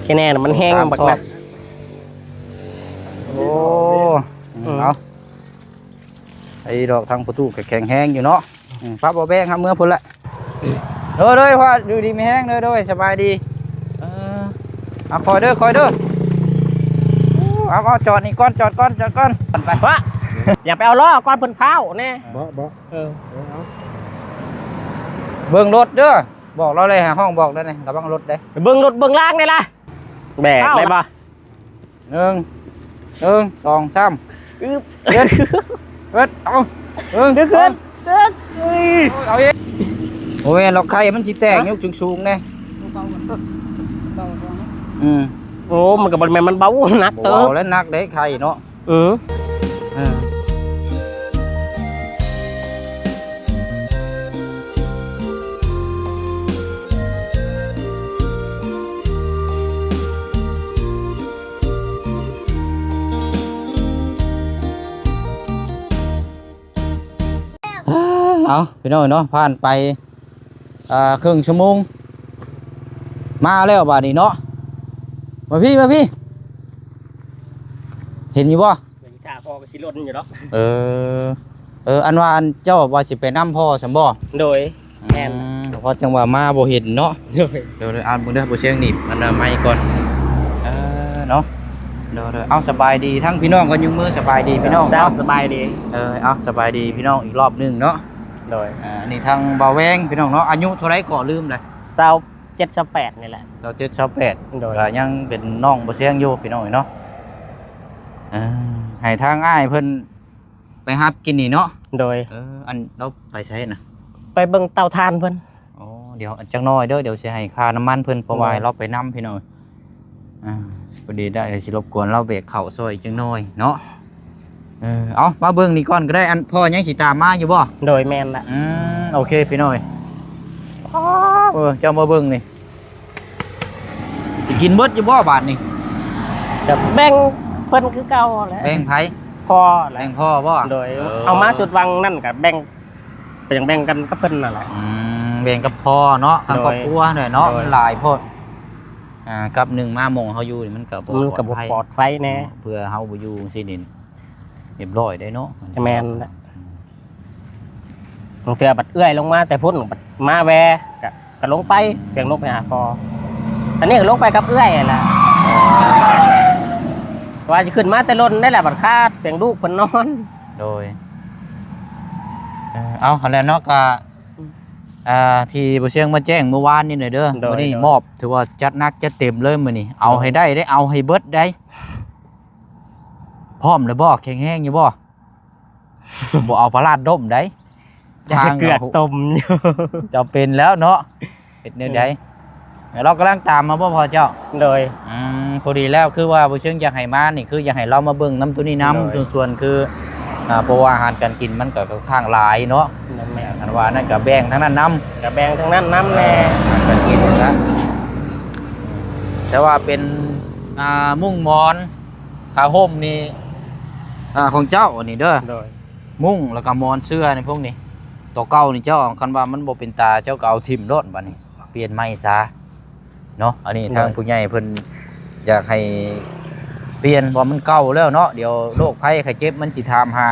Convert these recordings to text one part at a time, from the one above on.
ແຄ່ແນ່ນະ ມັນແຮງ ສາມ ບັກ ຊອກ ນະ. ໂອ້ ອືມ ເອົາ ໄອ້ດອກທາງປະຕູກໍແຂງແຮງຢູ່ເນາະ. ອືມ ປ້າບໍ່ແບ່ງຫາເມືອພຸ້ນລະ. ໂດຍ ໂດຍ ພໍ່ ຢູ່ດີມີແຮງ ໂດຍ ໂດຍ ສະບາຍດີ. ເອີ ເອົາ ຄ່ອຍເດີ ຄ່ອຍເດີ. ເອົາ ເອົາ ຈອດນີ້ກ່ອນ ຈອດກ່ອນ ຈອດກ່ອນ ໄປ. ພໍ່ ຢ່າໄປເອົາລໍ້ກ່ອນ ເພິ່ນພ້າວແນ່. ບໍ່ ບໍ່ ເອີ ເອີ ເອົາ ເບິ່ງລົດເດີ ບອກລາວແລ້ວ ໃຫ້ຮ້ອງບອກແລ້ວນີ້ ລະວັງລົດເດ້. ໄປເບິ່ງລົດເບິ່ງລາງແນ່ລະ ແບກໄດ້ບໍ່? ໜຶ່ງ ໜຶ່ງ ສອງ ສາມ ອຶບ ເຮັດ ເຮັດ ເອົາ ໜຶ່ງ ເຮັດ ສອງ ເຮັດ ເອີຍ ເອົາອີກ. ໂອ້ຍ ລັອກໄຂ່ມັນຊິແຕກ ຮະ? ຍົກສູງໆແນ່. ເບົາ ເບົາ ເບົາ ອືມ ໂອ້ ມັນກໍບໍ່ແມ່ນມັນເບົາ ໜັກເຕີບ ເບົາແລ້ວ ໜັກເດ້ໄຂ່ເນາະ. ເອີ ເອີ. ເອົາ ພີ່ນ້ອງເນາະ ຜ່ານໄປ ເອີ ເຄິ່ງຊົ່ວໂມງ ມາແລ້ວບາດນີ້ເນາະ. ມາພີ້ ມາພີ້ ເຫັນຢູ່ບໍ່? ຖ້າພໍ່ກໍຊິຫຼົ່ນຢູ່ດອກ. ເອີ ເອີ ອັນວ່າອັນເຈົ້າວ່າຊິໄປນຳພໍ່ຊັ້ນບໍ່? ໂດຍ ອືມ ແມ່ນ ເພາະຈັ່ງວ່າມາບໍ່ເຫັນເນາະ. ໂດຍ ໂດຍ ໂດຍ ອ່ານເບິ່ງເດີ ບໍ່ຊຽງໜີບອັນນາໄມກ່ອນ. ເອີ ເນາະ ໂດຍ ໂດຍ ເອົາ ສະບາຍດີ ທັງພີ່ນ້ອງກໍຍົກມື ສະບາຍດີພີ່ນ້ອງ ເຈົ້າ ເນາະ ສະບາຍດີ. ເອີ ເອົາ ສະບາຍດີພີ່ນ້ອງອີກລອບໜຶ່ງເນາະ. ໂດຍ ອ່າ ອັນນີ້ທາງບ່າວແວງພີ່ນ້ອງເນາະ ອາຍຸເທົ່າໃດກໍລືມແລ້ວ. ຊາວເຈັດ ຊາວແປດນີ້ແຫຼະ. ຊາວເຈັດ ຊາວແປດ ໂດຍ ກໍຍັງເປັນນ້ອງບໍ່ຊຽງຢູ່ພີ່ນ້ອງເນາະ. ເອີ ໃຫ້ທາງອ້າຍເພິ່ນໄປຮັບກິນນີ້ເນາະ. ໂດຍ ເອີ ອັນລາວໄປໃສນະ? ໄປເບິ່ງເຕົາຖ່ານເພິ່ນ. ອໍ ດຽວຈັກໜ້ອຍເດີ ດຽວຊິໃຫ້ຄ່ານ້ຳມັນເພິ່ນ ເພາະວ່າ ໂດຍ ໃຫ້ລາວໄປນຳພີ່ນ້ອງ. ອ່າ ພໍດີໄດ້ ຊິລົບກວນລາວແບກເຂົ້າຊ່ອຍຈັກໜ້ອຍເນາະ. ເອີ ເອົາ ມາເບິ່ງນີ້ກ່ອນກໍໄດ້ ອັນພໍ່ຍັງຊິຕາມມາຢູ່ບໍ່? ໂດຍ ແມ່ນລະ. ອືມ ໂອເຄພີ່ນ້ອງ. ອໍ ເອີ ເຈົ້າມາເບິ່ງນີ້ ຊິກິນເບິດຢູ່ບໍ່ບາດນີ້? ກໍແບ່ງເພິ່ນຄືເກົ່າແຫຼະ. ແບ່ງໃຜ? ພໍ່ແຫຼະ. ແບ່ງພໍ່ບໍ່? ໂດຍ ເອີ ເອົາມາຊຸດຫວ່າງນັ້ນກໍແບ່ງ ກໍຍັງແບ່ງກັນກັບເພິ່ນນັ້ນແຫຼະ. ອືມ ແບ່ງກັບພໍ່ເນາະ ທາງ ໂດຍ ຄອບຄົວນັ້ນແຫຼະເນາະ. ໂດຍ ມັນຫຼາຍໂພດ. ອ່າ ກັບໜຶ່ງມາໝ່ອງເຮົາຢູ່ນີ້ມັນກໍບໍ່ ມັນກໍບໍ່ປອດໄພ ປອດໄພແນ່ ເນາະ ເພື່ອເຮົາບໍ່ຢູ່ຈັ່ງຊີ້ນີ້ ຮຽບຮ້ອຍໄດ໋ເນາະ. ແມ່ນແຫຼະ. ອືມ ບາງເທື່ອບັດເອື້ອຍລົງມາແຕ່ພຸ້ນ ບັດມາແວ່ ກະ ກະລົງໄປ ອືມ ປຽງລູກໄປຫາພໍ່. ອັນນີ້ກໍລົງໄປກັບເອື້ອຍຫັ້ນລະ ວ່າຊິຂຶ້ນມາແຕ່ລົນໄດ້ລະ ບັດຄາດປຽງລູກເພິ່ນນອນ. ໂດຍ ເອີ ເອົາ ຫັ້ນແຫຼະເນາະ ກະ ອືມ ອ່າ ທີ່ບໍ່ຊຽງມາແຈ້ງມື້ວານນີ້ແຫຼະເດີ. ໂດຍ ມື້ນີ້ ໂດຍ ມອບ ຖືວ່າຈັດໜັກຈັດເຕັມເລີຍມື້ນີ້ ເອົາໃຫ້ໄດ້ເດ້ ເອົາໃຫ້ເບິດໄດ໋. ພ້ອມແລ້ວບໍ່? ແຂງແຮງຢູ່ບໍ່? ບໍ່ເອົາປາລາດດົມໄດ໋ ທາງເກືອກຕົ້ມຢູ່ ຈຳເປັນແລ້ວເນາະ ເຮັດແນວໃດ? ອືມ ລາວກຳລັງຕາມມາບໍ່ພໍ່ເຈົ້າ? ໂດຍ ອືມ ພໍດີແລ້ວ ຄືວ່າບໍ່ເຊີງຢາກໃຫ້ມານີ້ ຄືຢາກໃຫ້ລາວມາເບິ່ງນຳໂຕນີ້ນຳ. ໂດຍ ສ່ວນໆ ຄື ອ່າ ເພາະວ່າອາຫານການກິນມັນກໍຂ້ອນຂ້າງຫຼາຍເນາະ. ແມ່ນໆ ຄັນວ່ານັ້ນກໍແບ່ງທາງນັ້ນນຳ ກໍແບ່ງທາງນັ້ນນຳແດ່ ອາຫານການກິນນະ. ແຕ່ວ່າເປັນ ອ່າ ມຸ້ງໝອນ ຜ້າຫົ່ມນີ້ ອ່າ ຂອງເຈົ້າອັນນີ້ເດີ. ໂດຍ ມຸ້ງ ແລ້ວກໍໝອນເສື່ອໃນພວກນີ້ ໂຕເກົ່ານີ້ເຈົ້າ ຄັນວ່າມັນບໍ່ເປັນຕາ ເຈົ້າກໍເອົາຖິ້ມໂລດ ບັດນີ້ປ່ຽນໃໝ່ຊະເນາະ. ອັນນີ້ ໂດຍ ທາງຜູ້ໃຫຍ່ເພິ່ນຢາກໃຫ້ປ່ຽນ ເພາະມັນເກົ່າແລ້ວເນາະ ດຽວໂລກໄພໄຂ້ເຈັບມັນຊິຖາມຫາ.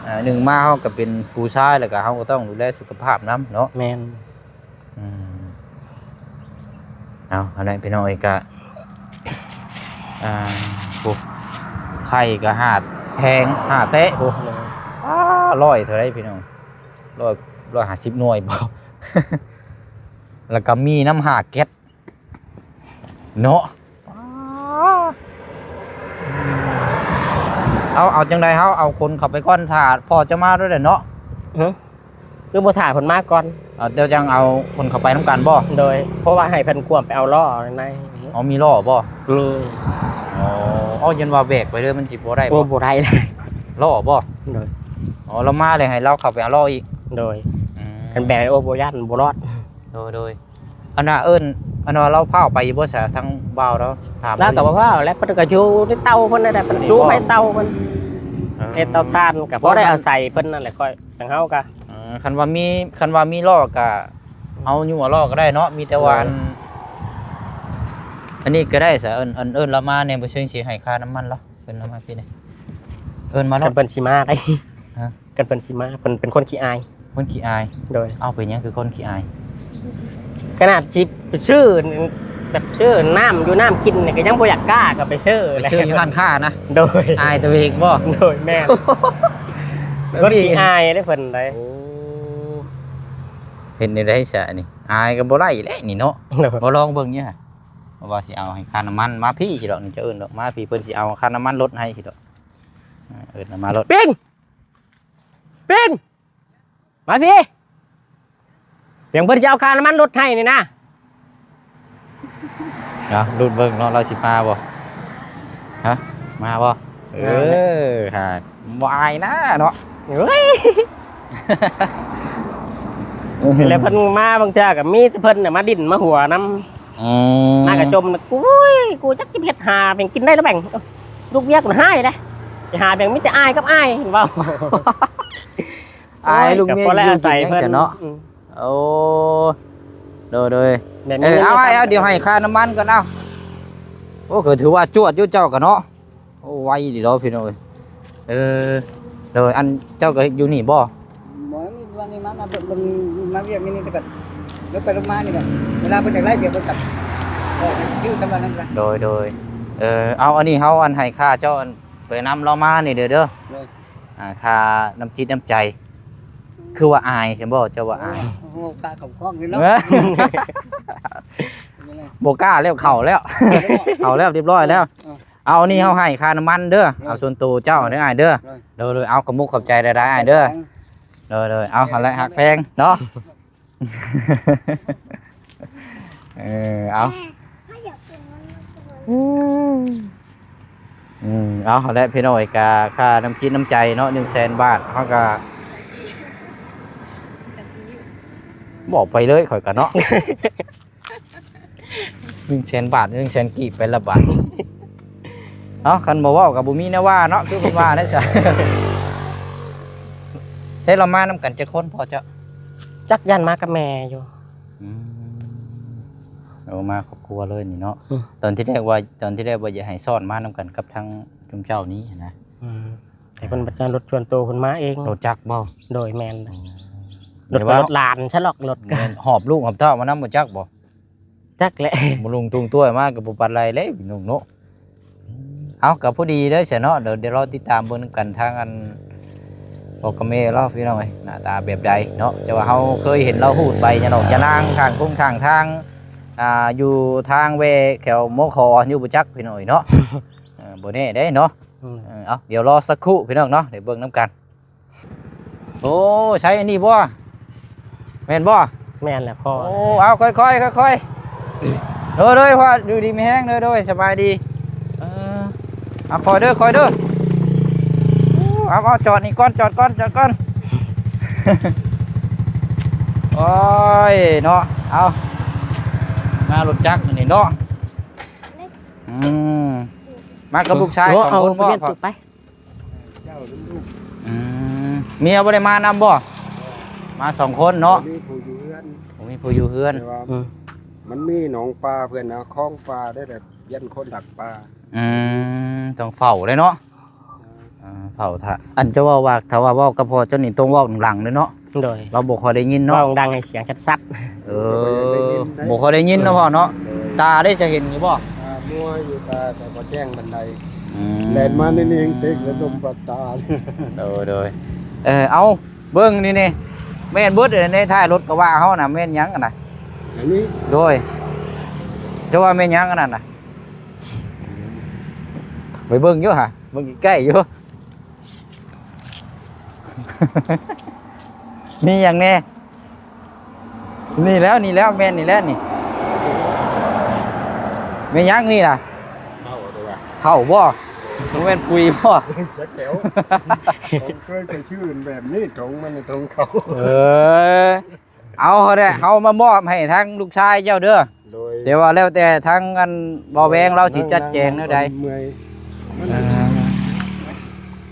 ເອີ ໜຶ່ງມາເຮົາກໍເປັນຜູ້ຊາຍ ແລ້ວກໍເຮົາກໍຕ້ອງດູແລສຸຂະພາບນຳເນາະ. ແມ່ນ ອືມ ເອົາ ອັນນັ້ນພີ່ນ້ອງເອີຍ ກະ ອ່າ ໂອ້ ໄຂ່ກະຫ້າແທ່ງ ຫ້າແຕະ ໂອ້ ໂດຍ ອ້າ ຮ້ອຍເທົ່າໃດພີ່ນ້ອງ? ຮ້ອຍ ຮ້ອຍຫ້າສິບໜ່ວຍບໍ່? ແລ້ວກະມີນ້ຳຫ້າແກັດເນາະ. ເອົາ ເອົາຈັ່ງໃດ ເຮົາເອົາຄົນເຂົ້າໄປກ່ອນ ຖ້າພໍ່ຈະມາໂລດແຫຼະເນາະ. ຮະ? ຄືບໍ່ຖ້າເພິ່ນມາກ່ອນ? ເອົາ ດຽວຈັ່ງເອົາຄົນເຂົ້າໄປນຳກັນບໍ່? ໂດຍ ເພາະວ່າໃຫ້ເພິ່ນກວມໄປເອົາລໍ້ໃນ. ອໍ ມີລໍ້ບໍ່? ມີ. ອໍ ເອົາ ຢ້ານວ່າແບກໄປເລີຍ ມັນຊິບໍ່ໄດ້ບໍ່? ໂອ້ ບໍ່ໄດ້ແຫຼະ. ລໍ້ບໍ່? ໂດຍ. ອໍ ລາວມາແລ້ວໃຫ້ລາວເຂົ້າໄປເອົາລໍ້ອີກ? ໂດຍ. ອືມ ຄັນແບກ ໂອ້ ບໍ່ຢ້ານ ບໍ່ລອດ. ໂດຍ ໂດຍ. ອັນນ່າ ເອີ້ນ ອັນວ່າລາວພ້າວໄປຢູ່ບໍ່ຊະ ທາງບ່າວລາວຖາມ? ລາວກໍບໍ່ພ້າວແຫຼະ ເພິ່ນກໍຢູ່ໃນເຕົາເພິ່ນນັ້ນແຫຼະ ເພິ່ນຢູ່ໃນເຕົາເພິ່ນ. ເອີ ເຮັດເຕົາຖ່ານກໍພໍໄດ້ອາໄສເພິ່ນນັ້ນແຫຼະ ຂ້ອຍ ທາງເຮົາກໍ ເອີ ຄັນວ່າມີ ຄັນວ່າມີລໍ້ກໍເຮົາຍົວະລໍ້ກໍໄດ້ເນາະ ມີແຕ່ວ່າ ໂດຍ ອັນ ອັນນີ້ກໍໄດ້ຊະ ເອີ້ນ ເອີ້ນ ເອີ້ນລາວມາແດ່ ບໍ່ເຊີງຊິໃຫ້ຄ່ານ້ຳມັນລາວ ເອີ້ນລາວມາພີ້ແດ່ ເອີ້ນມາໂລດ ຄັນເພິ່ນຊິມາໄດ໋ ຮະ ຄັນເພິ່ນຊິມາ ເພິ່ນເປັນຄົນຂີ້ອາຍ ຄົນຂີ້ອາຍ ໂດຍ ເອົ້າ ເປັນຫຍັງຄືຄົນຂີ້ອາຍ? ຂະໜາດຊິໄປຊື້ ແບບຊື້ນ້ຳຢູ່ນ້ຳກິນນີ້ກໍຍັງບໍ່ຢາກກ້າ ກໍໄປຊື້ ໄປຊື້ຢູ່ຮ້ານຄ້ານະ ໂດຍ ອາຍຕົວເອງບໍ່? ໂດຍ ແມ່ນ ຄົນຂີ້ອາຍເດ້ເພິ່ນໄດ໋ ໂອ້ ເຮັດແນວໃດຊະນີ້ ອາຍກໍບໍ່ໄດ້ແຫຼະນີ້ເນາະ ໂດຍ ບໍ່ລອງເບິ່ງຢູ່ຫະ ເພາະວ່າຊິເອົາໃຫ້ຄ່ານ້ຳມັນ ມາພີ້ຊິດອກ ນີ້ຈະເອີ້ນດອກ ມາພີ້ ເພິ່ນຊິເອົາຄ່ານ້ຳມັນລົດໃຫ້ຊິດອກ ເອີ້ນມາໂລດ ປິງ! ປິງ! ມາພີ້ ພຽງເພິ່ນຈະເອົາຄ່ານ້ຳມັນລົດໃຫ້ນີ້ນະ ເອົາລຸ້ນເບິ່ງເນາະ ລາວຊິມາບໍ່ ຮະ ມາບໍ່ ເອີ ມາແລ້ວ ຫາ ບໍ່ອາຍນະເນາະ ເອີຍ ແລ້ວເພິ່ນມາບາງເທື່ອກໍມີແຕ່ເພິ່ນນະມາດິ້ນມາຫົວນຳ ອືມ ມາກະຈົ່ມ ກູ ໂອ້ຍ ກູຈັກຊິເຮັດຫາແບ່ງກິນໄດ້ລະແບ່ງ ເອີ ລູກເມຍກູນະຮ້າຍເດ້ ໄປຫາແບ່ງມີແຕ່ອ້າຍກັບອ້າຍ ເຫັນບໍ່ ອ້າຍ ໂອ້ຍ ລູກເມຍ ກໍພໍແລ້ວ ຢູ່ ອາໄສເພິ່ນ ເນາະ ອືມ ໂອ້ ໂດຍ ໂດຍ ແບບນີ້ ເອີ ເອົາ ເອົາ ດຽວໃຫ້ຄ່ານ້ຳມັນກ່ອນ ເອົາ ໂອ້ ກໍຖືວ່າຈວດຢູ່ເຈົ້າກໍເນາະ ໂອ້ ໄວດີເນາະພີ່ນ້ອງເອີຍ ເອີ ໂດຍ ອັນເຈົ້າກໍຢູ່ນີ້ບໍ່? ບໍ່ ມີວັນນີ້ມາ ມາເບິ່ງ ມາວຽກນີ້ ນີ້ແຕ່ກໍລົງໄປລົງມານີ້ແຫຼະ ເວລາເພິ່ນຢາກໄລ່ວຽກເພິ່ນກໍບອກຊື່ກັນວ່ານັ້ນລະ ໂດຍ ໂດຍ ເອີ ເອົາ ອັນນີ້ເຮົາ ອັນ ໃຫ້ຄ່າເຈົ້າ ອັນ ໄປນຳລາວມານີ້ເດີ ເດີ ໂດຍ ອ່າ ຄ່ານ້ຳຈິດນ້ຳໃຈ ຄືວ່າອາຍຊັ້ນບໍ່ ເຈົ້າວ່າອາຍ ໂອ້ ກ້າເຂົ້າກ້ອງນີ້ເນາະ ບໍ່ກ້າແລ້ວ ເຂົ້າແລ້ວ ເຂົ້າແລ້ວ ຮຽບຮ້ອຍແລ້ວ ເອີ ເອົາ ອັນນີ້ເຮົາໃຫ້ຄ່ານ້ຳມັນເດີ ເອີ ເອົາສ່ວນໂຕເຈົ້າເດີອ້າຍເດີ ເອີ ໂດຍໆ ເອົາ ຂອບມຸກຂອບໃຈຫຼາຍໆອ້າຍເດີ ເອີ ໂດຍໆ ເອົາ ຫັ້ນແຫຼະ ຮັກແພງເນາະ ເອີ ເອົາ ອືມ ເອົາ ຫັ້ນແຫຼະພີ່ນ້ອງເອີຍ ກະຄ່ານ້ຳຈິດນ້ຳໃຈເນາະ ໜຶ່ງແສນບາດ ເຮົາກະ ບອກໄປເລີຍ ຂ້ອຍກະເນາະ ໜຶ່ງແສນບາດ ໜຶ່ງແສນກີບໄປລະບາດ ເອົາ ຄັນບໍ່ເວົ້າກໍບໍ່ມີແນວວ່າເນາະ ຄືເພິ່ນວ່າໄດ້ຊະ ໃຊ້ລາວມານຳກັນຈັກຄົນພໍ່ເຈົ້າ? ຈັກ ຢ້ານມາກັບແມ່ຢູ່ ອືມ ໂອ້ ມາຄອບຄົວເລີຍນີ້ເນາະ ອືມ ຕອນທີແລກວ່າ ຕອນທີແລກວ່າຢາກໃຫ້ຊ້ອນມານຳກັນກັບທາງຊຸມເຈົ້ານີ້ຫັ້ນນະ ອືມ ແຕ່ເພິ່ນບັດໃຊ້ລົດສ່ວນໂຕເພິ່ນມາເອງ ລົດຈັກບໍ່? ໂດຍ ແມ່ນ ອືມ ລົດ ແບບວ່າ ລົດຫຼານຊະລອກ ລົດ ແມ່ນ ຫອບລູກຫອບເຕົ້າມານຳບໍ່ຈັກບໍ່? ຈັກແຫຼະ ບໍ່ລຸງຕຸງຕົວຍມາກໍບໍ່ປານໃດເດ້ພີ່ນ້ອງເນາະ ເອົາ ກໍພໍດີເດ້ຊະເນາະ ດຽວ ດຽວລໍຕິດຕາມເບິ່ງນຳກັນທາງອັນ ພໍ່ກັບແມ່ລາວພີ່ນ້ອງເອີຍ ໜ້າຕາແບບໃດເນາະ ແຕ່ວ່າເຮົາເຄີຍເຫັນລາວຮູດໃບຍານອກຍານາງຂ້າງຄົງຂ້າງທາງ ອ່າ ຢູ່ທາງແວ່ແຖວມໍຂໍຢູ່ບໍ່ຈັກພີ່ນ້ອງເອີຍເນາະ ເອີ ບໍ່ແນ່ເດ້ເນາະ ອືມ ເອີ ເອົາ ດຽວລໍສັກຄູ່ພີ່ນ້ອງເນາະ ດຽວເບິ່ງນຳກັນ ໂອ້ ໃຊ່ອັນນີ້ບໍ່? ແມ່ນບໍ່? ແມ່ນແຫຼະພໍ່ ໂອ້ ເອົາ ຄ່ອຍໆ ຄ່ອຍໆ ໂດຍໆ ພໍ່ ຢູ່ດີມີແຮງ ໂດຍໆ ສະບາຍດີ ເອີ ເອົາ ຄ່ອຍເດີ ຄ່ອຍເດີ ເອົາ ເອົາ ຈອດນີ້ກ່ອນ ຈອດກ່ອນ ຈອດກ່ອນ ໂອ້ຍ ເນາະ ເອົາ ມາລົດຈັກອັນນີ້ເນາະ ອືມ ມາກັບລູກຊາຍສອງຄົນບໍ່? ເອົາ ໄປ ເຈົ້ານຳລູກ ອືມ ເມຍບໍ່ໄດ້ມານຳບໍ່? ມາສອງຄົນເນາະ ບໍ່ມີຜູ້ຢູ່ເຮືອນ ບໍ່ມີຜູ້ຢູ່ເຮືອນ ແຕ່ວ່າ ອືມ ມັນມີໜອງປາເພິ່ນນະ ຄອງປາໄດ້ແບບຢ້ານຄົນລັກປາ ອືມ ຕ້ອງເຝົ້າເລີຍເນາະ ເອີ ອ່າ ເຝົ້າຖ້າ ອັນຈະເວົ້າວ່າ ຖ້າວ່າເວົ້າກັບພໍ່ເຈົ້ານີ້ຕ້ອງເວົ້າດັງໆເລີຍເນາະ ໂດຍ ລາວບໍ່ຄ່ອຍໄດ້ຍິນເນາະ ເວົ້າດັງໃຫ້ສຽງຊັດໆ ເອີ ບໍ່ຄ່ອຍໄດ້ຍິນເນາະພໍ່ເນາະ ໂດຍ ຕາໄດ້ຈະເຫັນຢູ່ບໍ່? ອ່າ ມົວຢູ່ ຕາກໍບໍ່ແຈ້ງປານໃດ ອືມ ແລ່ນມານີ້ເອງ ເຕັກແລ້ວລົມບາດຕາ ໂດຍ ໂດຍ ເອີ ເອົາ ເບິ່ງນີ້ນີ້ ແມ່ນເບິດ ໃນທ້າຍລົດກະບະເຮົານະ ແມ່ນຫຍັງຫັ້ນນະ? ອັນນີ້ ໂດຍ ເຈົ້າວ່າແມ່ນຫຍັງອັນນັ້ນນະ? ໄປເບິ່ງຢູ່ຫະ ເບິ່ງໃກ້ໆຢູ່ ມີຫຍັງແດ່? ນີ້ແລ້ວ ນີ້ແລ້ວ ແມ່ນນີ້ແຫຼະນີ້ ແມ່ນຫຍັງນີ້ນະ? ເຂົ້າເດ້ວ່າ ເຂົ້າບໍ່? ບໍ່ແມ່ນປຸ໋ຍບໍ່? ຈັກແລ້ວ ເຄີຍໄປຊື້ແບບນີ້ ຖົງມັນ ຖົງເຂົ້າ ເອີ ເອົາຫັ້ນແຫຼະ ເຮົາມາມອບໃຫ້ທາງລູກຊາຍເຈົ້າເດີ ໂດຍ ແຕ່ວ່າແລ້ວແຕ່ທາງອັນບໍ່ແວງລາວຊິຈັດແຈງແນວໃດ ເມື່ອຍ ເອີ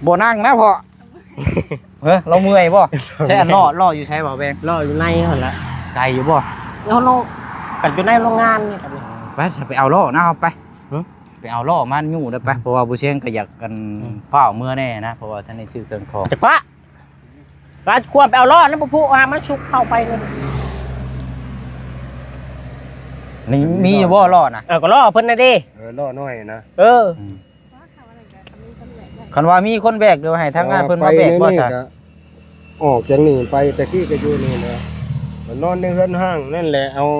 ບໍ່ນັ່ງນະພໍ່ ເຮີ ລາວເມື່ອຍບໍ່? ໃຊ້ອັນລໍ້ ລໍ້ຢູ່ໃສບໍ່ແວງ? ລໍ້ຢູ່ໃນຫັ້ນລະ ໄກຢູ່ບໍ່? ເຮົາລໍກັນຢູ່ໃນໂຮງງານນີ້ ໂອ້ ໄປ ໄປເອົາລໍ້ນະ ເຮົາໄປ ຫຶ? ໄປເອົາລໍ້ມາຢູ່ເດີໄປ ເພາະວ່າບໍ່ແຊງກໍຢາກກັນ ອືມ ຟ້າວເມືອແດ່ນະ ເພາະວ່າທັນໄດ້ຊື້ເຄື່ອງຂອງ ຈັກປະ ວ່າຄວນໄປເອົາລໍ້ນຳບໍ່ພຸຫາມັນສຸກເຂົ້າໄປນີ້ ນີ້ມີຢູ່ບໍ່ລໍ້ນະ? ເອີ ກໍລໍ້ເພິ່ນນະເດ້ ເອີ ລໍ້ນ້ອຍນະ ເອີ ອືມ ຄັນວ່າມີຄົນແບກ ຫຼືວ່າໃຫ້ທາງງານເພິ່ນມາແບກບໍ່ຊະ? ອອກຈາກນີ້ໄປ ແຕ່ກີ້ກໍຢູ່ນີ້ແຫຼະ ນອນໃນເຮືອນຮ້າງນັ້ນແຫຼະ ເອົາ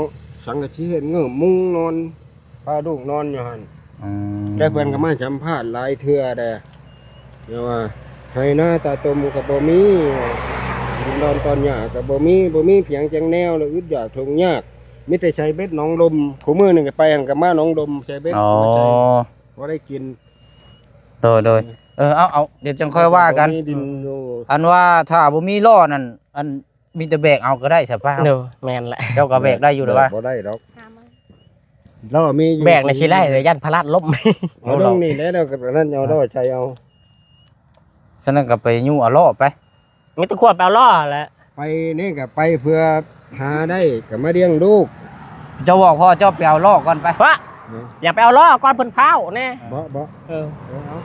ສັງກະສີເຮັດເງີ້ມຸງນອນ ພາລູກນອນຢູ່ຫັ້ນ ອືມ ແຕ່ເພິ່ນກໍມາສຳພາດຫຼາຍເທື່ອແດ່ ແຕ່ວ່າໄຮ່ນາຕາຕົມກໍບໍ່ມີ ດິນດອນຕອນຫຍ້າກໍບໍ່ມີ ບໍ່ມີພຽງຈັກແນວ ແລ້ວອຶດຢາກທຸກຍາກ ມີແຕ່ໃສ່ເບັດໜອງລົມ ຄູ່ມື້ນີ້ກໍໄປຫັ້ນກໍມາໜອງລົມ ໃສ່ເບັດ ອໍ ມາໃສ່ ພໍໄດ້ກິນ ໂດຍ ໂດຍ ເອີ ເອົາ ເອົາ ດຽວຈັ່ງຄ່ອຍວ່າກັນ ບໍ່ມີດິນຢູ່ ອັນວ່າຖ້າບໍ່ມີລໍ້ນັ້ນ ອັນ ມີແຕ່ແບກເອົາກໍໄດ້ຊະປ້າ ໂດຍ ແມ່ນແຫຼະ ເຈົ້າກໍແບກໄດ້ຢູ່ດອກວ່າ ບໍ່ໄດ້ດອກ ລໍ້ມີຢູ່ ແບກນະຊິໄດ້ ຢ້ານພະລາດລົ້ມ ເອົາລົງນີ້ແຫຼະ ແລ້ວກໍນັ້ນເອົາລໍ້ໃສ່ເອົາ ສະນັ້ນກໍໄປຍູ້ເອົາລໍ້ໄປ ມີແຕ່ຂວດໄປເອົາລໍ້ແຫຼະ ໄປນີ້ກໍໄປເພື່ອຫາໄດ້ກໍມາລ້ຽງລູກ ເຈົ້າບອກພໍ່ເຈົ້າໄປເອົາລໍ້ກ່ອນໄປ ພະ ເອີ ຢ່າໄປເອົາລໍ້ກ່ອນເພິ່ນພ້າວແນ່ ບໍ່ ບໍ່ ເອີ ເອີ ເອົາ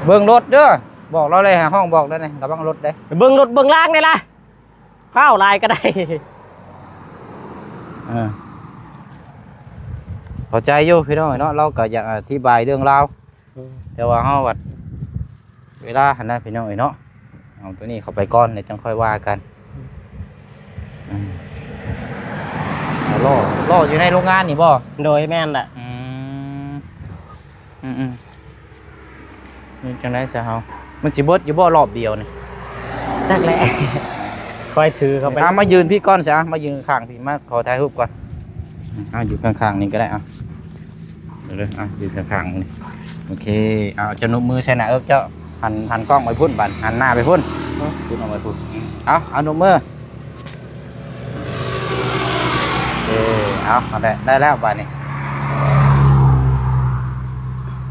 ເບິ່ງລົດເດີ ບອກລາວແລ້ວ ໃຫ້ຮ້ອງບອກແລ້ວນີ້ ລະວັງລົດເດ້ ເບິ່ງລົດເບິ່ງລາງນີ້ລະ ພ້າວຫຼາຍກໍໄດ້ ເອີ ເຂົ້າໃຈຢູ່ພີ່ນ້ອງເນາະ ລາວກໍຢາກອະທິບາຍເລື່ອງລາວ ອືມ ແຕ່ວ່າເຮົາບັດເວລາຫັ້ນນະພີ່ນ້ອງເອີຍເນາະ ເອົາໂຕນີ້ເຂົ້າໄປກ່ອນ ແລ້ວຈັ່ງຄ່ອຍວ່າກັນ ອືມ ອືມ ເອົາລໍ້ ລໍ້ຢູ່ໃນໂຮງງານນີ້ບໍ່? ໂດຍ ແມ່ນລະ ອືມ ອືມໆ ນີ້ຈັ່ງໃດຊະເຮົາ ມັນຊິເບິດຢູ່ບໍ່ລອບດຽວນີ້? ຈັກແຫຼະ ຄ່ອຍຖືເຂົ້າໄປ ອ່ະ ມາຢືນພີ້ກ່ອນຊະ ມາຢືນຂ້າງພີ້ ມາຂໍຖ່າຍຮູບກ່ອນ ອ່ະ ຢູ່ຂ້າງໆນີ້ກໍໄດ້ ອ່ະ ເດີ ອ່ະ ຢູ່ຂ້າງໆນີ້ ໂອເຄ ເອົາ ເຈົ້ານົບມືໃສ່ໜ້າເອິກເຈົ້າ ຫັນ ຫັນກ້ອງໄປພຸ້ນ ບາດຫັນໜ້າໄປພຸ້ນ ພຸ້ນ ອອກໄປພຸ້ນ ເອົາ ເອົານົບມື ເອີ ເອົາ ເອົາ ໄດ້ ໄດ້ແລ້ວບາດນີ້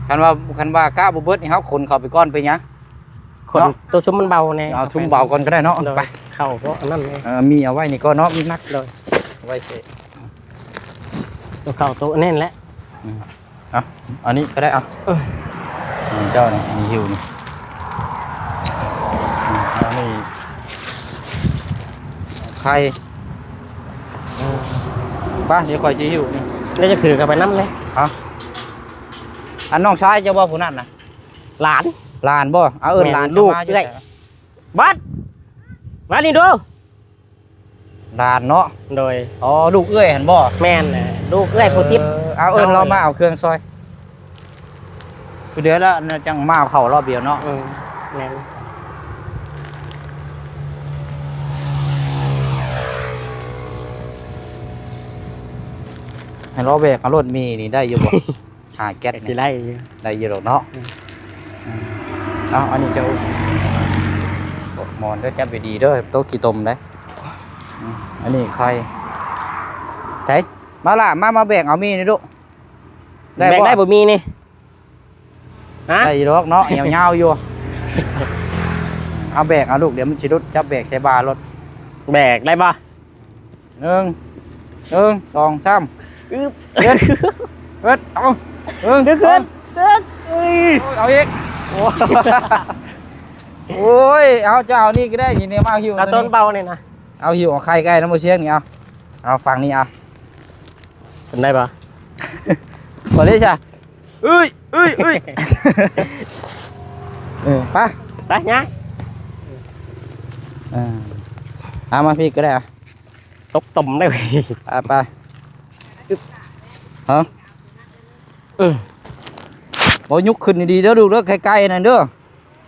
ຄັນວ່າ ຄັນວ່າກະບໍ່ເບິດນີ້ ເຮົາຂົນເຂົ້າໄປກ່ອນ ເປັນຫຍັງ? ຂົນ ເນາະ ໂຕຊຸມມັນເບົາແດ່ ເອົາຊຸມເບົາກ່ອນກໍໄດ້ເນາະ ໂດຍ ໄປ ເຂົ້າເພາະອັນນັ້ນແດ່ ເອີ ມີເອົາໄວ້ນີ້ກ່ອນເນາະ ມັນໜັກ ໂດຍ ໄວ້ເສະ ໂຕເຂົ້າໂຕແໜ້ນແຫຼະ ອືມ ເອົາ ອັນນີ້ກໍໄດ້ ເອົາ ເອີ ເຈົ້ານີ້ ມີຢູ່ນີ້ ອືມ ເອົານີ້ ໄຂ່ ເອີ ໄປ ດຽວຂ້ອຍຊິຫິ້ວນີ້ ແລ້ວຈະຖືເຂົ້າໄປນຳເດ້ ເອົາ ອັນນ້ອງຊາຍເຈົ້າບໍ່ ຜູ້ນັ້ນນະ? ຫຼານ ຫຼານບໍ່? ເອົາ ເອີ້ນຫຼານ ແມ່ນ ເຈົ້າມາຢູ່ ລູກເອື້ອຍ ໃສ? ບັດ ມານີ້ດູ ຫຼານເນາະ ໂດຍ ອໍ ລູກເອື້ອຍຫັ້ນບໍ່? ແມ່ນແຫຼະ ລູກເອື້ອຍຜູ້ຕິດ ເອີ ເອົາ ເອີ້ນລາວມາເອົາເຄື່ອງຊ່ອຍ ຄືເດືອນລະຈັ່ງມາເອົາເຂົ້າລອບດຽວເນາະ ເອີ ແມ່ນ ໃຫ້ລາວແບກເອົາລົດມີນີ້ໄດ້ຢູ່ບໍ່? ຫາແກັດນີ້ ຊິໄດ້ຢູ່ ໄດ້ຢູ່ດອກເນາະ ອືມ ອືມ ເອົາ ອັນນີ້ເຈົ້າ ໝອນເດີ ຈັບດີໆເດີ ໂຕະຂີ້ຕົມເດ້ ອືມ ອັນນີ້ໄຂ່ ໃສ ມາຫຼ້າ ມາ ມາແບກເອົາມີນີ້ລູກ ໄດ້ບໍ່? ແບກໄດ້ບໍ່ມີນີ້ ຮະ? ໄດ້ຢູ່ດອກເນາະ ຍາວໆຢູ່ ເອົາແບກເອົາລູກ ດຽວມັນຊິຫຼຸດ ຈັບແບກໃສ່ບ່າລົດ ແບກໄດ້ບໍ່? ໜຶ່ງ ໜຶ່ງ ສອງ ສາມ ອຶບ ເຮັດ ເຮັດ ເອົາ ໜຶ່ງ ດຶກຂຶ້ນ ສອງ ດຶກ ເອີຍ ເອົາອີກ ໂອ້ ໂອ້ຍ ເອົາ ເຈົ້າເອົານີ້ກໍໄດ້ ນີ້ ນີ້ ມາຫິ້ວ ເອົາ ໂຕນີ້ ຕົ້ນເບົານີ້ນະ ເອົາ ຫິ້ວເອົາໄຂ່ໄກ່ນຳບໍ່ຊຽງນີ້ ເອົາ ເອົາ ຝັ່ງນີ້ ເອົາ ເປັນໄດ້ບໍ່? ບໍ່ໄດ້ຊະ ເອີຍ ເອີຍ ເອີຍ ເອີ ໄປ ໄປ ຍ່າງ ເອີ ເອົາ ມາພີ້ກໍໄດ້ ເອົາ ຕົກຕົມໄດ້ເວີຍ ໄປ ໄປ ຮະ ອືມ ບໍ່ ຍົກຂຶ້ນດີໆເດີລູກເດີ ໄກໆນັ້ນເດີ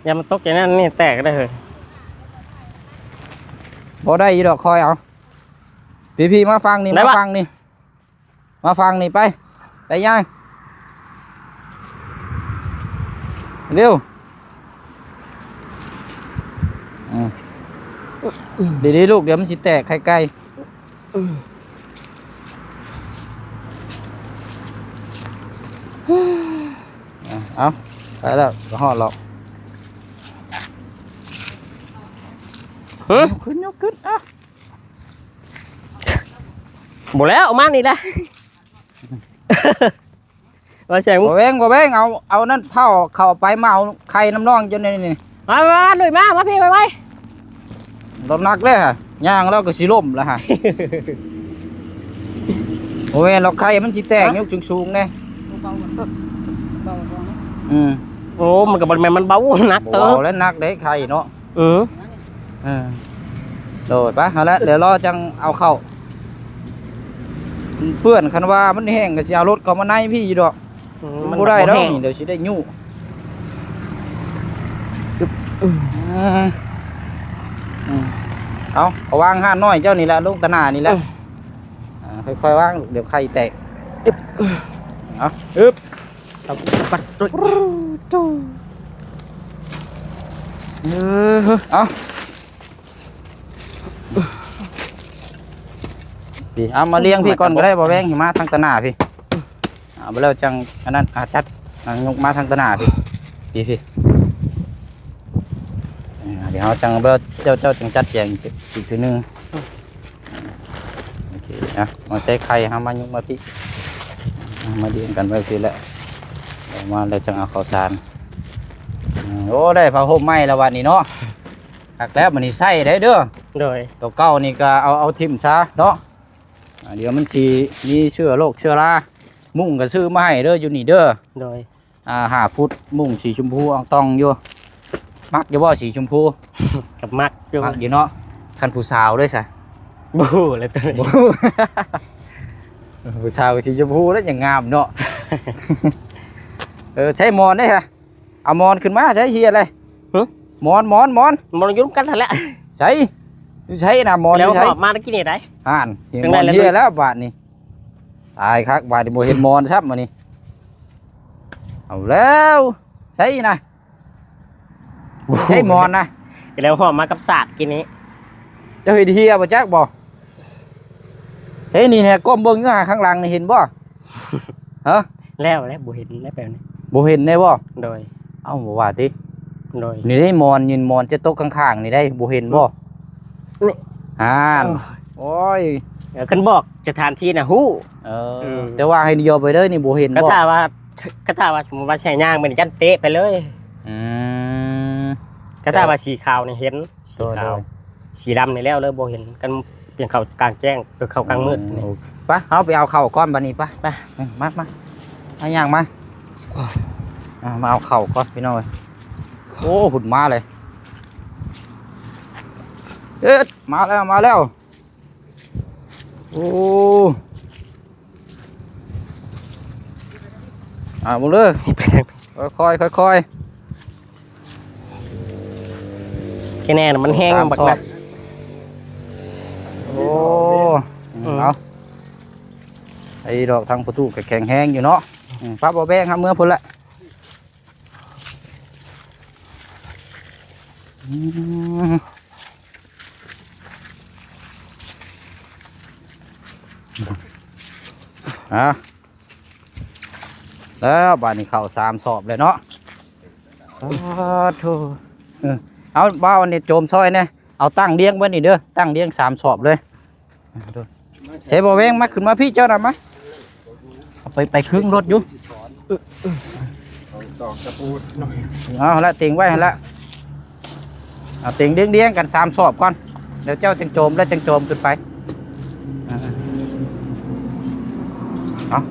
ຢ່າມາຕົກໃຈນັ້ນນີ້ແຕກໄດ້ເຮີ້ຍ ບໍ່ໄດ້ອີດອກ ຄອຍເອົາ ພີ້ໆ ມາຝັ່ງນີ້ ໄດ້ ມາ ບະ ຝັ່ງນີ້ ມາຝັ່ງນີ້ໄປ ໄປຍ່າງ ເລັວ ອືມ ດີໆລູກ ດຽວມັນຊິແຕກໄຂ່ໄກ່ ອືມ ເອົາ ໄປແລ້ວ ກໍຮອດແລ້ວ ຫຶ? ຍົກຂຶ້ນ ຍົກຂຶ້ນ ເອົາ ບໍ່ແລ້ວ ເອົາມານີ້ແຫຼະ ວ່າແຊງ ບໍ່ແວງ ບໍ່ແວງ ເອົາ ເອົານັ້ນເຜົາເຂົ້າໄປ ມາເອົາໄຂ່ນຳນ້ອງເຈົ້ານີ້ ນີ້ ມາ ມາ ມາ ລຸຍມາ ມາພີ້ໄວໆ ລະໜັກເດ້ ຍ່າງແລ້ວກໍຊິລົ້ມລະຫະ ບໍ່ແມ່ນດອກ ໄຂ່ມັນຊິແຕກ ຮະ? ຍົກສູງໆແດ່ ເບົາໆ ອືມ ໂອ້ ມັນກໍບໍ່ແມ່ນມັນເບົາ ໜັກເຕີບ ເບົາແລ້ວ ໜັກເດ້ໄຂ່ເນາະ ເອີ ເອີ ໂດຍ ໄປ ຫັ້ນແຫຼະ ດຽວລໍຈັ່ງເອົາເຂົ້າ ເປື້ອນ ຄັນວ່າມັນແຫ້ງກໍຊິເອົາລົດເຂົ້າມາໃນພີ້ຢູ່ດອກ ອືມ ມັນບໍ່ໄດ້ດອກ ມັນບໍ່ແຫ້ງ ນີ້ ດຽວຊິໄດ້ຍູ້ ອືມ ເອົາ ເອົາວາງຮ້ານນ້ອຍເຈົ້ານີ້ແຫຼະ ລົງຕາໜ້ານີ້ແຫຼະ ອືມ ອ່າ ຄ່ອຍໆວາງ ດຽວໄຂ່ແຕກ ອຶບ ເອົາ ອຶບ ເອົາ ປັດ ໂອ້ຍ ເອີ ເອົາ ພີ້ ເອົາມາລຽງພີ້ກ່ອນກໍໄດ້ ບໍ່ແວງ ມາທາງຕາໜ້າພີ້ ເອົາໄປແລ້ວຈັ່ງອັນນັ້ນ ອ່າ ຈັດ ອ່າ ຍົກມາທາງຕາໜ້າພີ້ ພີ້ ພີ້ ອ່າ ດຽວເຮົາຈັ່ງ ເຈົ້າ ເຈົ້າຈັ່ງຈັດແຈງອີກເທື່ອໜຶ່ງ ໂອເຄ ອ່ະ ມາໃສ່ໄຂ່ ເຮົາມາຍົກມາພີ້ ມາລຽງກັນໄວ້ພີ້ແຫຼະ ເອົາມາແລ້ວຈັ່ງເອົາເຂົ້າສານ ອືມ ໂອ້ ໄດ້ຜ້າຫົ່ມໃໝ່ແລ້ວບັດນີ້ເນາະ ຄັກແລ້ວ ບັດນີ້ໃຊ້ໄດ້ເດີ ໂດຍ ຕົວເກົ່ານີ້ກໍເອົາ ເອົາຖິ້ມຊະເນາະ ອ່າ ດຽວມັນຊິມີເຊື້ອໂລກເຊື້ອລາ ມຸ້ງກໍຊື້ມາໃຫ້ເດີ ຢູ່ນີ້ເດີ ໂດຍ ອ່າ ຫ້າຟຸດ ມຸ້ງສີຊົມພູອ່ອງຕ່ອງຢູ່ ມັກຢູ່ບໍ່ສີຊົມພູ? ກໍມັກຢູ່ ມັກຢູ່ເນາະ ຄັນຜູ້ສາວເດ້ຊະ? ບໍ່ຮູ້ແລ້ວໂຕນີ້ ບໍ່ຮູ້ ຜູ້ສາວກໍສີຊົມພູແລ້ວຈັ່ງງາມເນາະ ເອີ ໃຊ້ໝອນເດ້ຊະ? ເອົາໝອນຂຶ້ນມາໃສ ເຮຍເລີຍ ຫຶ? ໝອນ ໝອນ ໝອນ ໝອນຢູ່ນຳກັນຫັ້ນແຫຼະ ໃສ ຢູ່ໃສນະ ໝອນຢູ່ໃສ? ແລ້ວຫອບມາຕະກີ້ນີ້ໄດ໋ ຫັ້ນ ເຫັນໝອນເຮຍແລ້ວບາດນີ້ ຕາຍຄັກ ບາດນີ້ບໍ່ເຫັນໝອນຊ້ຳ ບາດນີ້ ເອົາແລ້ວ ໃສນະ ໃສໝອນນະ ແລ້ວຫອບມາກັບສາດກີ້ນີ້ ເຈົ້າເຫັນເຮຍບໍ່ຈັກບໍ່? ໃສນີ້ແນ່ ກົ້ມເບິ່ງຢູ່ຫາຂ້າງຫຼັງນີ້ ເຫັນບໍ່? ຮະ? ແລ້ວແຫຼະ ບໍ່ເຫັນແລ້ວແບບນີ້ ບໍ່ເຫັນແນ່ບໍ່? ໂດຍ ເອົ້າ ບໍ່ວ່າຕິ ໂດຍ ນີ້ໄດ໋ ໝອນ ຍິນໝອນຈະຕົກຂ້າງໆນີ້ໄດ໋ ບໍ່ເຫັນບໍ່? ນີ້ ອ່ານ ໂອ້ຍ ໂອ້ຍ ເອີ ຄັນບອກສະຖານທີ່ນະຮູ້ ເອີ ອືມ ແຕ່ວ່າໃຫ້ດຽວໄປເດີນີ້ ບໍ່ເຫັນບໍ່? ກໍຖ້າວ່າ ກໍຖ້າວ່າສົມມຸດວ່າໃຊ້ຍ່າງໄປນີ້ ຢ້ານເຕະໄປເລີຍ ອືມ ກໍຖ້າວ່າສີຂາວນີ້ເຫັນ ສີຂາວ ໂດຍ ໂດຍ ສີດຳນີ້ແລ້ວເລີຍ ບໍ່ເຫັນ ກັນ ເປັນເຂົ້າກາງແຈ້ງ ເປັນເຂົ້າກາງມືດ ອືມ ນີ້ ໂອເຄ ໄປ ເຮົາໄປເອົາເຂົ້າກ່ອນບັດນີ້ ໄປ ໄປ ເອີ ມາ ມາ ມາຍ່າງມາ ອ່າ ມາເອົາເຂົ້າກ່ອນພີ່ນ້ອງເອີຍ ໂອ້ ຫຸດມາເລີຍ ເອີດ ມາແລ້ວ ມາແລ້ວ ໂອ້ ອ່າ ເບິ່ງເດີ ໄປທາງ ຄ່ອຍໆ ຄ່ອຍໆ ແຄ່ແນ່ນະ ມັນແຮງ ສາມ ບັກ ສອບ ໂອ້ ອືມ ເອົາ ໄອ້ດອກທາງປະຕູກໍແຂງແຮງຢູ່ເນາະ ອືມ ປ້າບໍ່ແບ່ງຫາເມືອພຸ້ນແຫຼະ ອືມ ອ່າ ແລ້ວບາດນີ້ເຂົ້າສາມສອບແລ້ວເນາະ ໂອ້ໂທ ເອີ ເອົາ ບ່າວອັນນີ້ໂຈມຊ່ອຍແດ່ ເອົາຕັ້ງລຽງໄວ້ນີ້ເດີ ຕັ້ງລຽງສາມສອບເລີຍ ໃສ່ບໍ່ແວງ ມາ ຂຶ້ນມາພີ້ເຈົ້ານະ ມາ ເອົາໄປ ໄປຄຶງລົດຢູ່ ເອົາຕອກຕະປູໜ້ອຍ ເອົາຫັ້ນລະ ເຕັງໄວ້ຫັ້ນລະ ເອົາເຕັງລຽງໆກັນສາມສອບກ່ອນ ແລ້ວເຈົ້າຈັ່ງໂຈມ ແລ້ວຈັ່ງໂຈມຂຶ້ນໄປ ເອົາ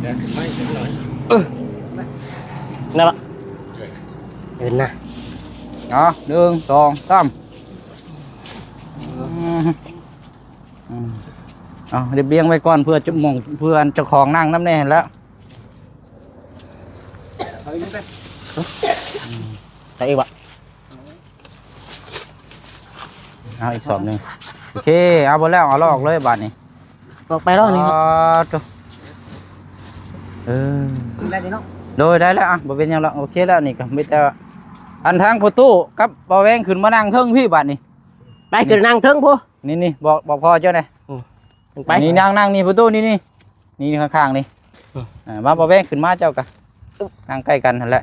ແບກຂຶ້ນໄປຈັກໜ້ອຍ ເອີ ນັ້ນລະ ເອີ ເອີນະ ເອົາ ໜຶ່ງ ສອງ ສາມ ອືມ ອືມ ເອົາ ລຽບລຽງໄວ້ກ່ອນ ເພື່ອຈະໝ່ອງ ເພື່ອອັນເຈົ້າຂອງນັ່ງນຳແດ່ຫັ້ນແຫຼະ ເອົາອີກໄປ ໃສ່ອີກບໍ່? ເອົາອີກສອບໜຶ່ງ ໂອເຄ ເອົາເບິດແລ້ວ ເອົາລອກເລີຍບາດນີ້ ອອກໄປລອກນີ້ ອໍ ໂຕ ເອີ ໄດ້ເດເນາະ ໂດຍ ໄດ້ແລ້ວ ອ່ະ ບໍ່ເປັນຫຍັງດອກ ໂອເຄແລ້ວ ນີ້ກໍມີແຕ່ ອັນທາງພໍ່ຕູ້ກັບບ່າວແວງຂຶ້ນມານັ່ງເທິງພີ້ບາດນີ້ ໄປຂຶ້ນນັ່ງເທິງພຸ້ນ ນີ້ໆ ບອກ ບອກພໍ່ເຈົ້າແດ່ ອືມ ໄປ ນີ້ນັ່ງ ນັ່ງນີ້ ປະຕູນີ້ ນີ້ ນີ້ຂ້າງໆນີ້ ອືມ ອ່າ ມາ ບໍ່ແວງຂຶ້ນມາເຈົ້າກະ ອຶບ ນັ່ງໃກ້ກັນຫັ້ນແຫຼະ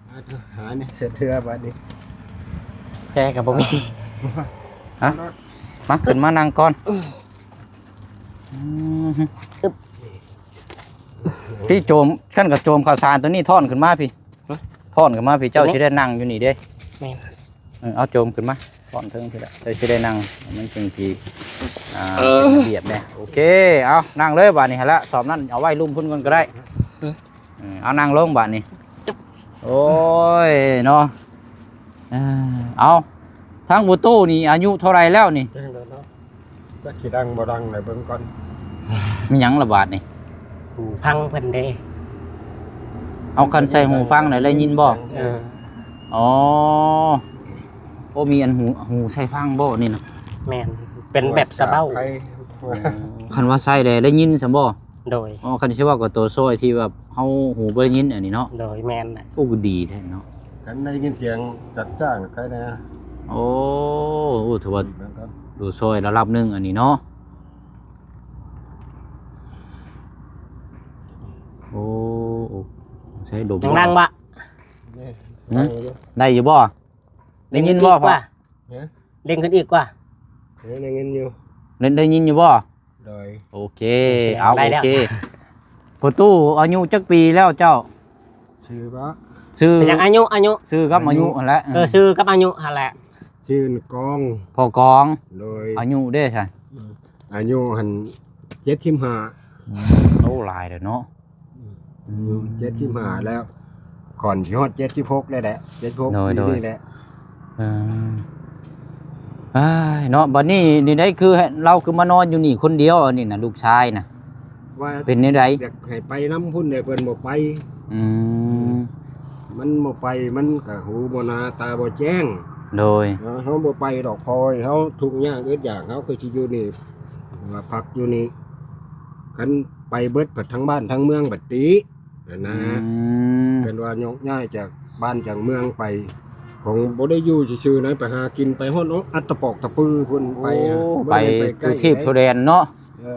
ມາ ຫາແນ່ເສືອເທື່ອບາດນີ້ ແພກໍບໍ່ມີ ຮະ ມາ ຂຶ້ນມານັ່ງກ່ອນ ອືມ ອືມ ອຶບ ພີ່ໂຈມ ຄັນກະໂຈມເຂົ້າສານໂຕນີ້ ທ້ອນຂຶ້ນມາພີ່ ທ້ອນຂຶ້ນມາພີ່ ເຈົ້າຊິໄດ້ນັ່ງຢູ່ນີ້ເດ້. ແມ່ນ ເອີ ເອົາໂຈມຂຶ້ນມາ ທ້ອນເທິງພີ້ລະ ເຈົ້າຊິໄດ້ນັ່ງ ມັນຈຶ່ງຊິ ອ່າ ເປັນລະບຽບແດ່. ໂອເຄ ເອົານັ່ງເລີຍບາດນີ້. ຫັ້ນລະ ສອບນັ້ນເອົາໄວ້ລຸ່ມພຸ້ນກ່ອນກໍໄດ້. ເອີ ເອົານັ່ງລົງບາດນີ້. ໂອ້ຍເນາະ. ເອີ ເອົາ ທາງພໍ່ຕູ້ນີ້ອາຍຸເທົ່າໃດແລ້ວນີ້? ຈັກຊິດັງບໍ່ດັງ ໃຫ້ເບິ່ງກ່ອນ. ແມ່ນຫຍັງລະບາດນີ້? ຫູຟັງເພິ່ນເດ້. ເອົາ ຄັນໃສ່ຫູຟັງແລ້ວໄດ້ຍິນບໍ່? ເອີ ອໍ ໂອ້ ມີອັນຫູ ຫູໃສ່ຟັງບໍ່ນີ້ນະ? ແມ່ນ ເປັນແບບສະເບົ້າ. ຄັນວ່າໃສ່ແລ້ວໄດ້ຍິນຊັ້ນບໍ່? ໂດຍ. ອໍ ຄັນຊິເວົ້າກັບໂຕຊ່ອຍທີ່ແບບເຮົາຫູບໍ່ໄດ້ຍິນອັນນີ້ເນາະ? ໂດຍ ແມ່ນນະ. ໂອ້ ກໍດີແທ້ເນາະ ຄັນໄດ້ຍິນສຽງຈັດຈ້ານໃກ້ແດ່. ໂອ້ ໂອ້ ຖືວ່າໂຕຊ່ອຍລະດັບໜຶ່ງອັນນີ້ເນາະ. ໂອ້ ໂອ້ ໃຊ້ດົມ ຍັງດັງບໍ່? ໄດ້ຢູ່ບໍ່? ໄດ້ຍິນບໍ່ພໍ່? ເອີ ເລັ່ງຂຶ້ນອີກກວ່າ. ເອີ ໄດ້ຍິນຢູ່ ໄດ້ ໄດ້ຍິນຢູ່ບໍ່? ໂດຍ. ໂອເຄ ໂອເຄ ເອົາ ໄດ້ແລ້ວ ໂອເຄ. ພໍ່ຕູ້ອາຍຸຈັກປີແລ້ວເຈົ້າ? ຊື່ບໍ່? ຊື່ ເປັນຫຍັງ ອາຍຸ ອາຍຸ ຊື່ກັບອາຍຸຫັ້ນແຫຼະ. ເອີ ຊື່ກັບອາຍຸຫັ້ນແຫຼະ. ຊື່ກອງ ພໍ່ກອງ. ໂດຍ. ອາຍຸເດ້ຊະ? ອາຍຸຫັ້ນເຈັດສິບຫ້າ. ອືມ ໂອ້ ຫຼາຍແລ້ວເນາະ. ອືມ ອາຍຸເຈັດສິບຫ້າແລ້ວ ກ່ອນຊິຮອດເຈັດສິບຫົກແລ້ວແຫຼະ ເຈັດສິບຫົກ ໂດຍ ປີນີ້ແຫຼະ. ເອີ ອ້າຍເນາະ ບັດນີ້ນີ້ໄດ້ ຄືລາວຄືມານອນຢູ່ນີ້ຄົນດຽວ ອັນນີ້ນະ ລູກຊາຍນະ ວ່າເປັນແນວໃດ? ຢາກໃຫ້ໄປນຳພຸ້ນແດ່ ເພິ່ນບໍ່ໄປ. ອືມ ມັນບໍ່ໄປ ມັນກະຫູບໍ່ໜາຕາບໍ່ແຈ້ງ. ໂດຍ. ເຮົາ ເຮົາບໍ່ໄປດອກ ພໍ່ເຮົາທຸກຍາກອຶດຢາກ ເຮົາກໍຊິຢູ່ນີ້ ວ່າພັກຢູ່ນີ້ ຄັນໄປເບິດ ພັດທັງບ້ານທັງເມືອງບັດຕິຫັ້ນນະ. ອືມ ເພິ່ນວ່າຍົກຍ້າຍຈາກບ້ານຈາກເມືອງໄປ ຂອງບໍ່ໄດ້ຢູ່ຊື່ໆນະ ໄປຫາກິນ ໄປຮອດອັດຕະປອກຕະປືພຸ້ນ. ໂອ້ ໄປ ໄປ ໄປ ໄປໄກ ທົ່ວທີບທົ່ວແດນເນາະ. ເອີ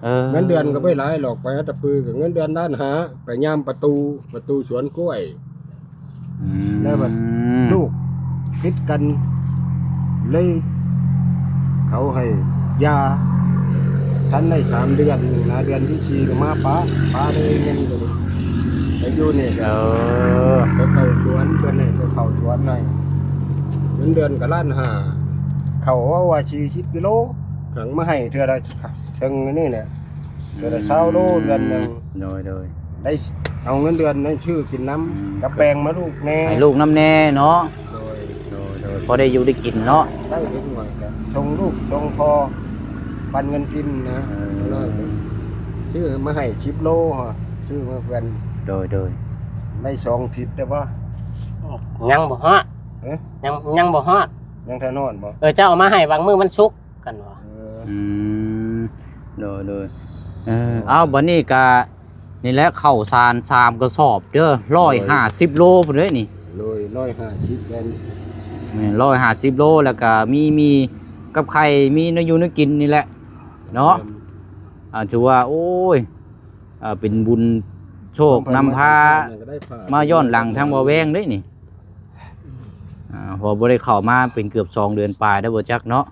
ເອີ ເງິນເດືອນກໍບໍ່ຫຼາຍດອກ ໄປອັດຕະປືກໍເງິນເດືອນລ້ານຫ້າ ໄປຍາມປະຕູ ປະຕູສວນກ້ວຍ. ອືມ ແລ້ວບັດລູກຜິດກັນ ເລີຍເຂົາໃຫ້ຢາ ທັນໄດ້ສາມເດືອນນີ້ນະ ເດືອນທີສີ່ກໍມາປະ ປະເລີຍເງິນກໍໄປຢູ່ນີ້. ເອີ ໄປເຂົ້າສວນເພິ່ນໃຫ້ ໄປເຂົ້າສວນໃຫ້ ເງິນເດືອນກໍລ້ານຫ້າ ເຂົ້າເວົ້າວ່າສີ່ສິບກິໂລ ຂັງມາໃຫ້ເທື່ອລະ ເຖິງອັນນີ້ແຫຼະ ເດືອນລະຊາວໂລ ເດືອນໜຶ່ງ. ໂດຍ ໂດຍ. ໄດ້ເອົາເງິນເດືອນນັ້ນຊື້ກິນນຳ ອືມ ກັບແປ້ງມາລູກແດ່ ໃຫ້ລູກນຳແດ່ເນາະ. ໂດຍ ໂດຍ ໂດຍ. ພໍໄດ້ຢູ່ໄດ້ກິນເນາະ ໄດ້ເລັກນ້ອຍກະສົ່ງລູກສົ່ງພໍ່ ປັນເງິນກິນນະ. ເອີ ຊື້ມາໃຫ້ສິບໂລ ຊື້ມາເພື່ອນ. ໂດຍ ໂດຍ. ໄດ້ສອງທິດແຕ່ວ່າ ຍັງບໍ່ຮອດ. ຮະ? ຍັງ ຍັງບໍ່ຮອດ ຍັງທັນຮອດບໍ່? ເອີ ເຈົ້າເອົາມາໃຫ້ຫວ່າງມື້ວັນສຸກ ກັນວ່າ. ເອີ ອືມ ໂດຍ ໂດຍ. ເອີ ເອົາ ບັດນີ້ກະນີ້ແຫຼະ ເຂົ້າສານສາມກະສອບເດີ ຮ້ອຍຫ້າສິບໂລພຸ້ນເດ້ນີ້. ໂດຍ ຮ້ອຍຫ້າສິບແມ່ນ ແມ່ນ ຮ້ອຍຫ້າສິບໂລ ແລ້ວກະມີໝີ່ກັບໄຂ່ ມີແນວຢູ່ແນວກິນນີ້ແຫຼະເນາະ. ອືມ ອ່າ ຖືວ່າ ໂອ້ຍ ອ່າ ເປັນບຸນໂຊກນຳພາ ມາຍ້ອນຫຼັງທາງບໍ່ແວງເດ້ນີ້. ອ່າ ເພາະບໍ່ໄດ້ເຂົ້າມາເປັນເກືອບສອງເດືອນປາຍແລ້ວບໍ່ຈັກເນາະ.